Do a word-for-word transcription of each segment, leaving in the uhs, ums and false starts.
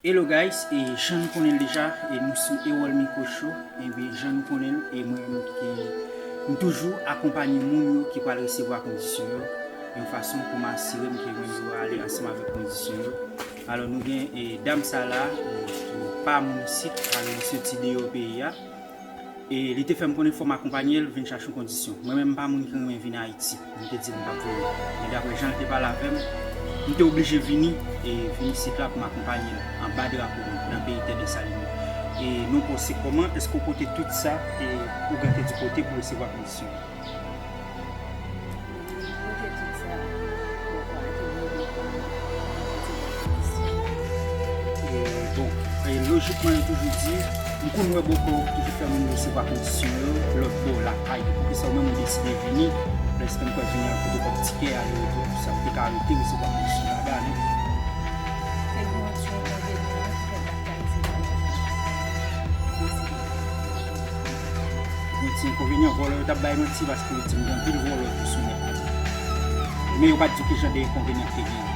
Hello guys, e jan nou konnen l deja, e nou sou Erol Micro Show, ebyen jan nou konnen l, e mwen menm ki m toujou akonpanye moun yo ki pral resevwa kondisyon yo, yon fason pou m asire m ke mwen yo ale ansanm avèk kondisyon yo. Alò nou gen e dam sa la, e ki pa moun isit, alò li soti deyò peyi a. E li te fè m konnen fò m akonpanye l vin chache yon kondisyon. Mwen menm m pa moun ki renmen vin Ayiti. M te di l m p ap vini. Men daprè jan l te pale avè m, m te oblije vini, e vin isit la pou m akonpanye l anba drapo nou, nan peyi Tè Desalin. E non pa w se kòman, èske w pote tout sa e ou gen te di pote pou resevwa kondisyon? Pote tout sa, bòkò a te mande pa m, mwen te gen kondisyon. E, bon, e, lojikman, yo toujou di, m konn wè bòkò toujou fè moun resevwa kondisyon yo lòt bò lakay yo. Poukisa ou menm ou deside vini? Prèske m kwè vini ak fotokòp tikè, ale retou, tout sa, ou te ka rete resevwa kondisyon laba, non? Te gen yon ti enkonvenyan ki fè m pa t ka resevwa lajan. Yon ti enkonvenyan, vòlò yo t ap bay manti paske yo di m gen anpil vòlò tou sou nèt la. Men yo pa t di w ki jan de enkonvenyan ki te genyen.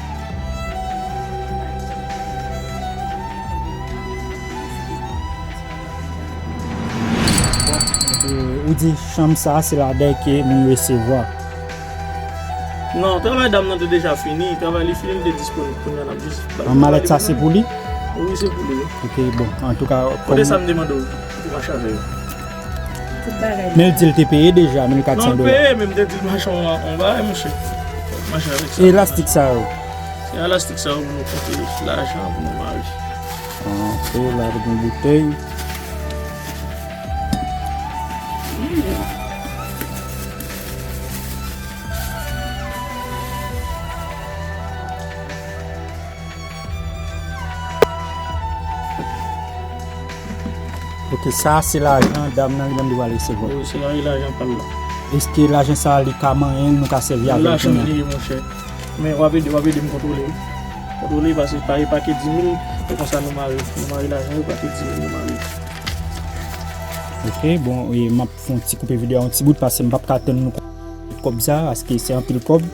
Bon, e, ou di chanm sa a se ladan ke nou resevwa. Non, travay dam nan te deja fini. Travay li fini, li te disponib. Kounye a n ap jis bay. An malèt sa se pou li? Wi, se pou li, wi. Ok, bon, antouka. Kote sa m te mande w pou mache avè yo? Tout bagay. Men l di l te peye deja, mil kat san dola. Non, l peye, men m te di l mache yon, yon bagay, monchè. Mache avèk sa. E elastik sa yo? Se elastik sa yo pou nou konte lajan, pou nou mare. Ah, ok, la, gen boutèy. Ok, sa a se lajan dam nan li menm li pral resevwa. Wi, se lajan pa l la. Èske lajan sa a li ka manyen l, nou ka sèvi avè l kounya? Li ye, monchè. Men w ap ede, w ap ede m kontwole wi. Kontwole paske pa, e pa ke di mil, e konsa nou mare, nou mare lajan yo, pa ke di mil nou mare. Ok, bon, e m ap fè yon ti koupe videyo a yon ti bout paske m p ap ka tann nou kòb sa, paske se anpil kòb.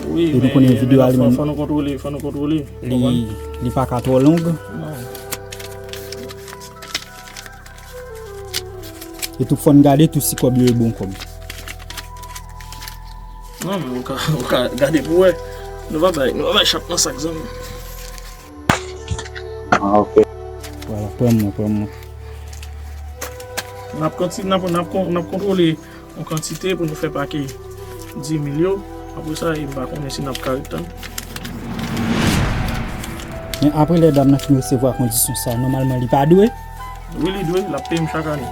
Wi, e nou konnen videyo a li menm, fò nou kontwole, fò nou kontwole. Li, li pa ka twò long. Non. E tou fò n gade tou si kòb yo e bon kòb. Non, men ou ka, ou ka gade pou wè. Nou pa bay, nou pa bay chat nan sak, zanmi. Ah, ok. Vwala, pran mwen, pran mwen. N ap konti-, n ap, n ap kon-, n ap kontwole yon kantite pou nou fè pake dis mil yo. Apre sa, e m pa konnen si n ap ka ret tann. Men apre lè dam nan fin resevwa kondisyon sa, nòmalman li pa dwe? Wi, li dwe, l ap peye m chak ane.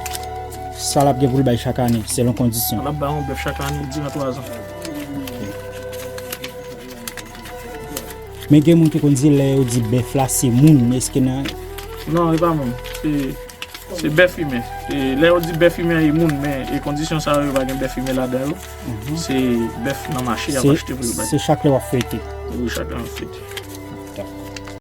Sa l ap gen pou l bay chak ane, selon kondisyon? L ap bay yon bèf chak ane, diran twa zan. Men gen moun ki konn di lè yo di bèf la se moun, èske nan... Non, e pa moun. Se, se bèf imen. E lè yo di bèf imen e moun, men e kondisyon sa yo, yo pa gen bèf imen ladan yo. Mhm. Se bèf nan mache y ap achte pou yo bay. Se chak lè w ap fete? Wi, chak lè m ap fete.